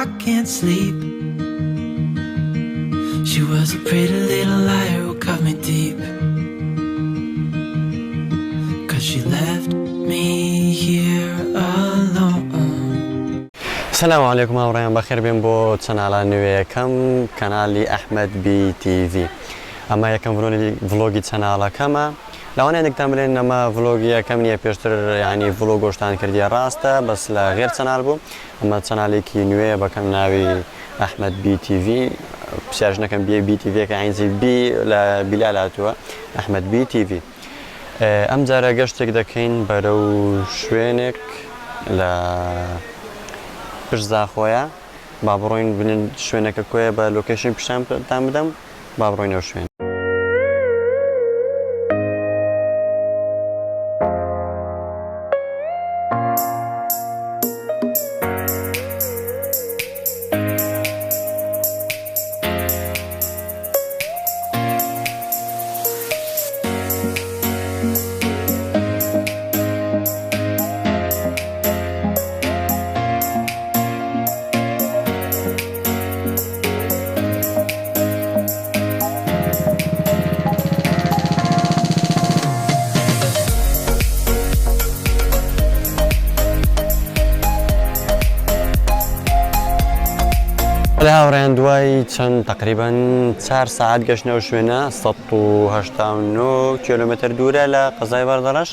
I can't sleep. She was a pretty little liar who cut me deep. Cause she left me here alone. سلام علیکم هاوڕێیان بەخێر بێن بۆ channel ە نوێیەکەم کەنالی ئەحمەد بی تیڤی ئەمە یەکەم vlog ی channel ەکەمە لەوانەیە هەندێکتان بلێن ئەمە vlog ی یەکەم نییە پێشتر یعنی vlog گۆشتان کردیە ڕاستە بەس لە غێر channel بوو ئەمە channel ێکی نوێیە بەکەم ناوی ئەحمەد بی تیڤی پرسیارش نەکەم بی بی تیڤیەکە عینزی بی لە بیلال هاتووە ئەحمەد بی تیڤی ئەم جارە گەشتێک دەکەین بەرەو شوێنێک لە پشت زاخۆیە با بڕۆین بنین شوێنەکە کۆیە بە location پیشانتان بدەم با بڕۆین ئەو شوێن. بەڵێ هاوڕێیان دوای چەند تەقریبەن چار سەعات گەشتنە ئەو شوێنە 189 کیلۆمەتر دوورە لە قەزای بەردەڕەش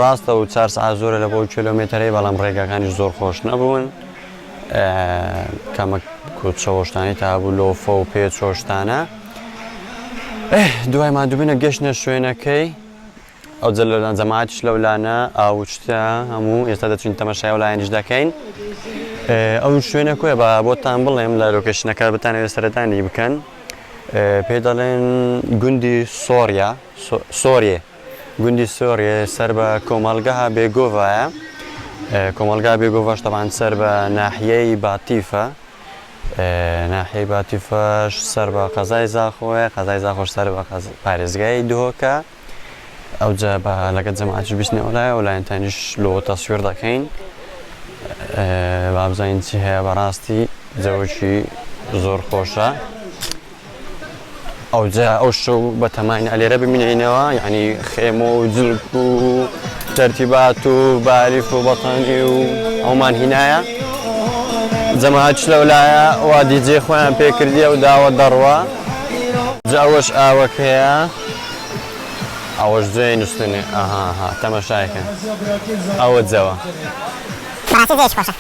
ڕاستە و چار سەعات زۆرە لە بۆ کیلۆمەترەی بەڵام ڕێگاکانیش زۆر خۆش نەبوون کەمە کوچەوەشتانی تا بوو لۆفە و پێچۆشتانە دوای مادوبینە گەشتنە شوێنەکەی ئەوجە لە جەماعەتیش لەولانە ئاوچتە هەموو ئێستا دەچین تەمەشای ئەو لایەنیش دەکەین ئەو شوێنە کۆیە بە بۆتان بڵێم لە location ەکە بتانەوێت سەردانی بکەن پێی دەڵێن گوندی سۆریا سۆریێ گوندی سۆریێ سەر بە کۆمەڵگەها بێگۆڤایە کۆمەڵگا بێگۆڤاش تەبان سەر بە ناحیەی باتیفە ناحیەی باتیفەش سەر بە قەزای زاخۆیە، قەزای زاخۆش سەر بە پارێزگای دهۆکە. ئەوجا بە لەگەڵ جەماعەتیش بچینە ئەولایە، ئەولایەنتانیش لۆ تەسویر دەکەین. با بزانین چی هەیە بەڕاستی جەوەکی زۆر خۆشە. ئەوجا ئەو شەو بەتەماین ئەلێرە بمینێینەوە یعنی خێمە و جلک و تەرتیبات و باریف و بەتانی و ئەومان هینایە جەماعەتش لەولایە وا دیجێ خۆیان پێکردیە و داوە دەڕوا جا ئەوەش ئاوەکەیە ئەوەش جێی نووسنێ ئەها ها تەمەشایکەن ئەوە جەوە بەڕاستی زۆریش خۆشە.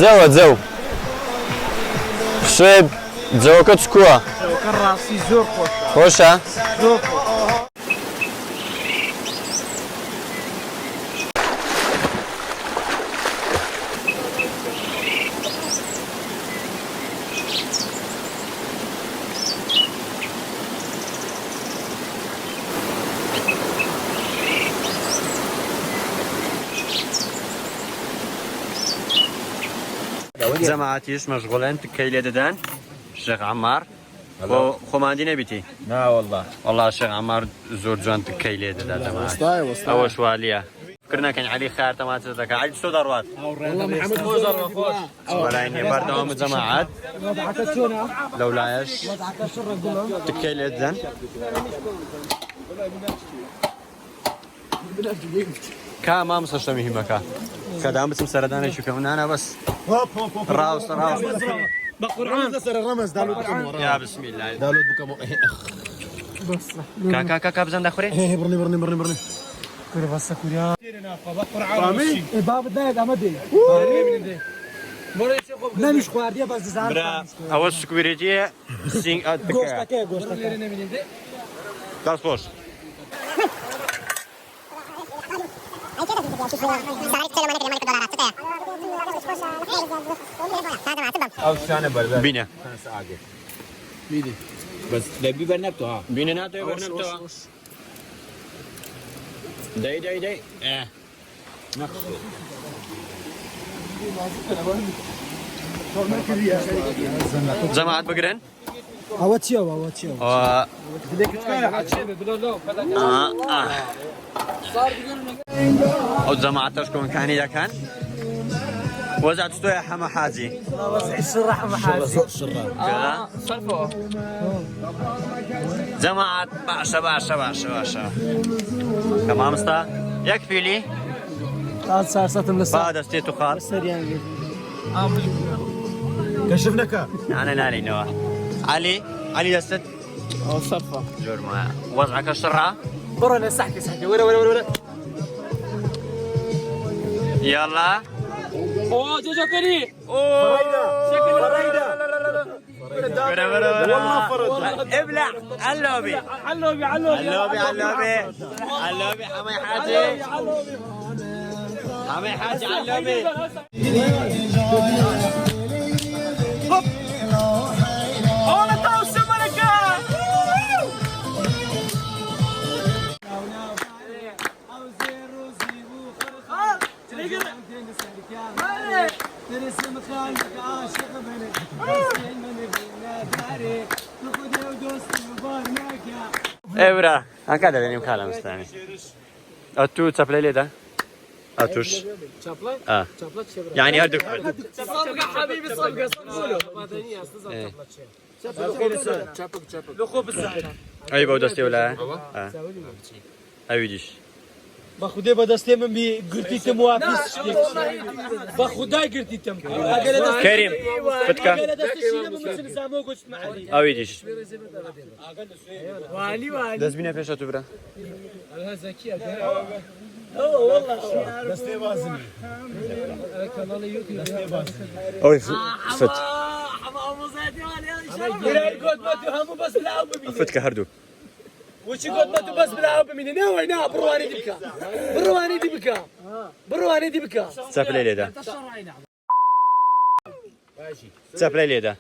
جەوە جەو شوێب جەوەکە چکووە جەوەکە ڕاستی زۆر خۆشە خۆشە زۆر خۆشە. جەماعەتیش مەشغوڵن تکەی لێ دەدەن شێخ عەمار خۆ خۆماندی نەبیتی نا والله والله شێخ عەمار زۆر جوان تکەی لێ دەدا جەماعەت ئەوەش والیە فکر نەکەین عەلی خار تەماچە دەکا عەلی چۆ دەڕوات وەلای نیە بەردەوام جەماعەت لەولایەش تکەی لێ دەدەن کا مامۆستا شتە مهمەکە کە دام بچم سەردانێکی بکەم نانا بەس ڕاوستە ڕاوستە یا بسم الله داونلۆد بکەم کا کا کا بزن دەخورێ بڕنی بڕنی بڕنی بڕنی کورە بەسە کورە نەمیش خواردیە بەس دزان برا ئەوە security یە سینگ گۆشتەکەیە گۆشتەکە دەست خۆش بینە بەس دەبی بەرنەبتەوە ها بینە ناتەوە بەرنەبتەوە دەی دەی دەی ئێ جەماعەت بگرن. ئەوە چیەوە ئەوە چیەوە ئەو جەماعەتەش کۆنکانی دەکەن وەزع چطۆیە حەمە حاجی جەماعەت باشە باشە باشە باشە کە مامۆستا یەک فیلی سارسەتم لەسەر با دەستێت و خاڵ سەریان گرت. کەشف نەکە ئەنا نارینەوە عەلی عەلی دەستت ئەوە سەرفە زۆر مایە وەزعەکە شڕە بڕۆ لە سەحکی سەحکی وەرە وەرە وەرە یاڵا اوه جوجو فريدة برا برا برا والله فرد ابلع اللوبي علوبي علوبي اللوبي اللوبي اللوبي حمي حاجي حمي حاجي اللوبي ئێ برا هەکا دەبێنیم خالە مستانی ئەتوو چەپلەی لێدا ئەتوش آه. يعني هەردوو صفقة حبيبي صفقة صفقة ئەی بەو دەستی ولا ئەوی دیش بە خودێ بەدەستێ من بی گرتیتم وا پیس شتێک بە خودای گرتیتم ئەگەر لە دەست کەریم بتکە ئەگەر لە دەستی شینە بم چ نزامەوە گوتم عەلی ئەوی دیش والی والی دەست بینە پێشە تو برا دەستێ بازنی ئەوی فت برای گوت ما تو هەموو بەس بلا ئەو ببینی فتکە هەردوو وچی گوت ما تو بەس بلا ئەو ببینی نەوەی نا بڕوانی دی بکە بڕوانی دی بکە بڕوانی دی بکە چەپلەی لێدا چەپلەی لێدا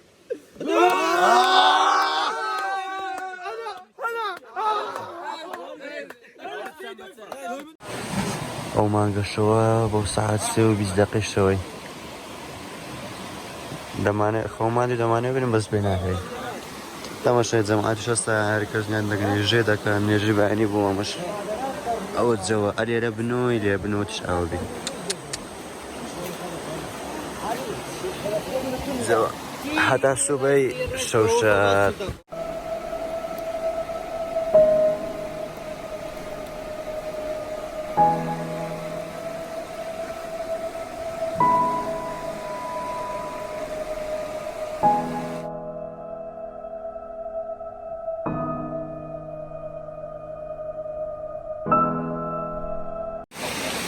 ئەو مانگەشەوە بۆ سەعات سێ و بیست دەقەی شەوەی دەمانێ خۆمان دی دەمانێ بنم بەس پێ ناکەی تەماشای جەماعەتیش هەستا هەر کەس نیان دەگەن نێژێ دەکەن نێژی بەیانی بۆ ئەمەش ئەوە جەوە ئەلێرە بنۆی لێ بنۆتیش ئاوە بی جەوە هەتا سوبەی شەوشەت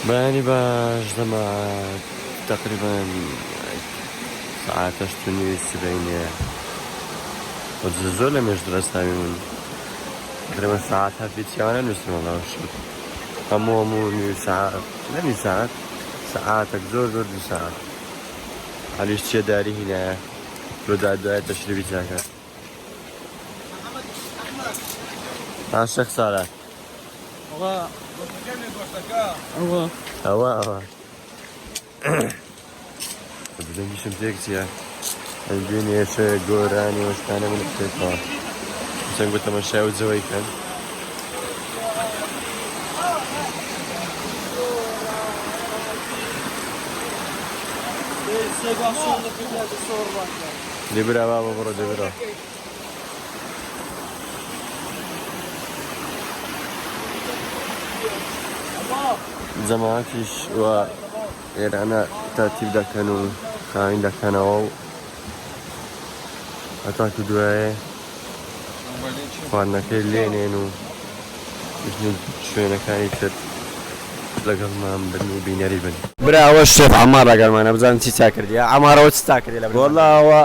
بەیانی باش دەما تقریبا سەعات هەشت و نیوی سبەینێ زۆر لە مێش درەستاوی من تقریبا سەعات هەفتی چیانە نووسم وەڵا شوت هەموو هەموو نیو سەعات نە نیو سەعات سەعاتێک زۆر زۆر دوو سەعات عەلیش چیە داری هینایە لۆ دادوایە تەشریبی چاکە ها شێخ سالار ئەوە ئەوە دەنگیشم تێک چییە دوێنێ شە گۆرانی وەشتانە من بکەیتەوە چەند بۆ تەمەشای و جەوەی کەن لێ برا بابە بڕۆ لێ برا جەماعەتیش و ئێرانە تەرتیب دەکەن و خاوین دەکەنەوە و هەتاکو دوایێ خواردنەکەی لێنێن و بچنە شوێنەکانی تر لەگەڵمان بن و بینەری بن. برا ئەوە شێف عەمار لەگەڵمانە بزانم چی چا کردیە عەمارەوە چ چا کردیە لە والله ئەوە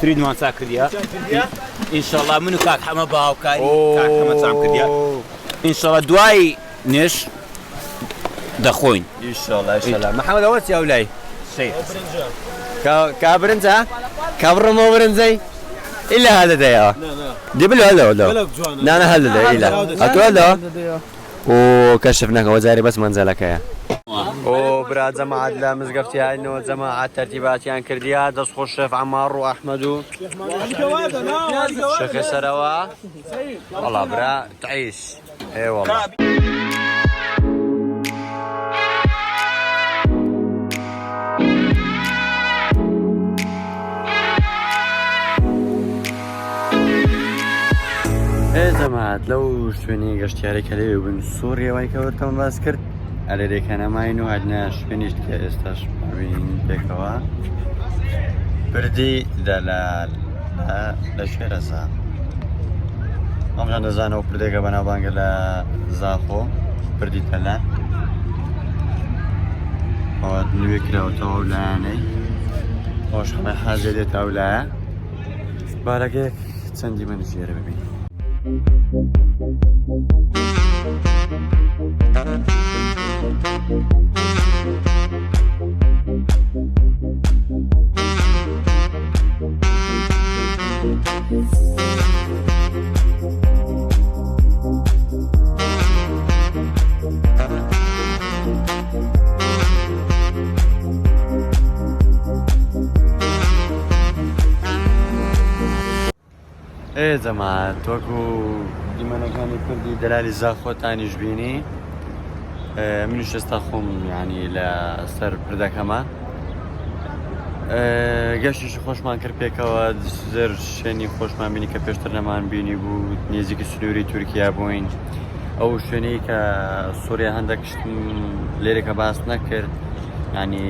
فریدمان چا کردیە ئینشەڵا من و کاک حەمە بە هاوکاری کاک حەمە چام کردیە ئینشەڵا دوای نوێژ دەخۆین ئینشەڵا ئینشەڵا محەممەد ئەوە چی ئەو لای سیر کا برنجە کا بڕمەوە برنجەی إلا هذا دايا دي بلو هلا ولا لا لا هلا ده إلا هاتو هلا وكشفناك وزاري بس منزلك يا ئۆ برا جەماعەت لە مزگەفتی هاینەوە جەماعەت تەرتیباتیان کردیە دەست خۆش شێف عەماڕ و ئەحمەد و شێخی سەرەوە وەڵا برا تعیش ئێ وەڵا. ئێ جەماعەت لەو شوێنی گەشتیاری کە لەوێ بوون سوڕی ئەوەی کە وەرتەم باس کرد ئەلێرێکە نەماین و هاتنە شوێنیش کە ئێستاش بینین پێکەوە پردی دەلال لە شێرەزا هەمووتان دەزانەوە پردێکە بەناوبانگە لە زاخۆ پردی تەلان ئەوە نوێ کراوەتەوە ئەو لایەنەی ئەوش حەمەی حاجێ دێتە ئەو لایە بارەگەیەک چەند دیمەنی لێرە ببینین. ئێ جەماعەت وەکو دیمەنەکانی کوردی دەلالی زاخۆتانیش بینی منیش ئێستا خۆم ینی لە سەر پردەکەمە گەشتیشی خۆشمان کرد پێکەوە زر شوێنی خۆشمان بینی کە پێشتر نەمان بینی بوو نێزیکی سنووری تورکیا بووین ئەو شوێنەی کە سووریا هەندێک شتم لێرەکە باس نەکرد ینی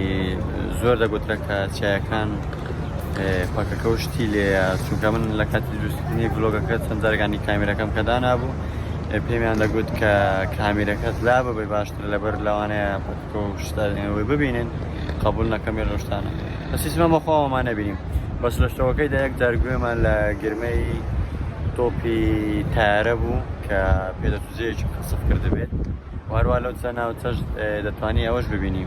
زۆر دەگوترە کە چیایەکان پەکەکە و شتی لێیە چونکە من لە کاتی دروستکردنی ڤلۆگەکە چەند جارەکانی کامیرەکەم کە دانابوو پێمیان دەگوت کە کامیرەکەت لا ببەی باشتر لەبەر لەوانەیە پەکەکە و شتەوەی ببینن قبول نەکەم لەو شتانە بەس هیچ مە بەخۆمان نەبینیم بەس لە شەوەکەیدا یەک جار گوێمان لە گرمەی تۆپی تارە بوو کە پێدەچوو جێیەکی قەسف کردبێت وهروە لەو چەند ناوچەش دەتوانی ئەوەش ببینی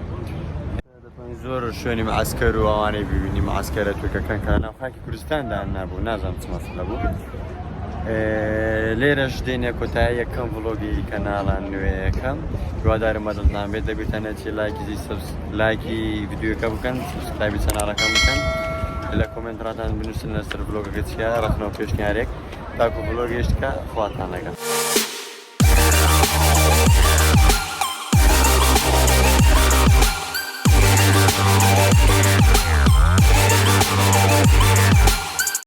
دەتوانی زۆر شوێنی معسکەر و ئەوانەی ببینی معسکەرە تورکەکان کە لەناو خاکی کوردستاندا نابوو نازانم چ مەسەلە بوو لێرەش دێنە کۆتایی یەکەم ڤڵۆگی کەناڵە نوێیەکەم هیوادارم بەدڵتان بێت لەبیرتان نەچێت لایکی لایکی ڤیدیۆکە بکەن subscribe ی channel ەکەم بکەن لە comment ڕاتان بنووسن لەسەر ڤلۆگەکە چیە ڕەخنە و پێشنیارێک تاکو ڤلۆگێش کە خواتان لەگەڵ.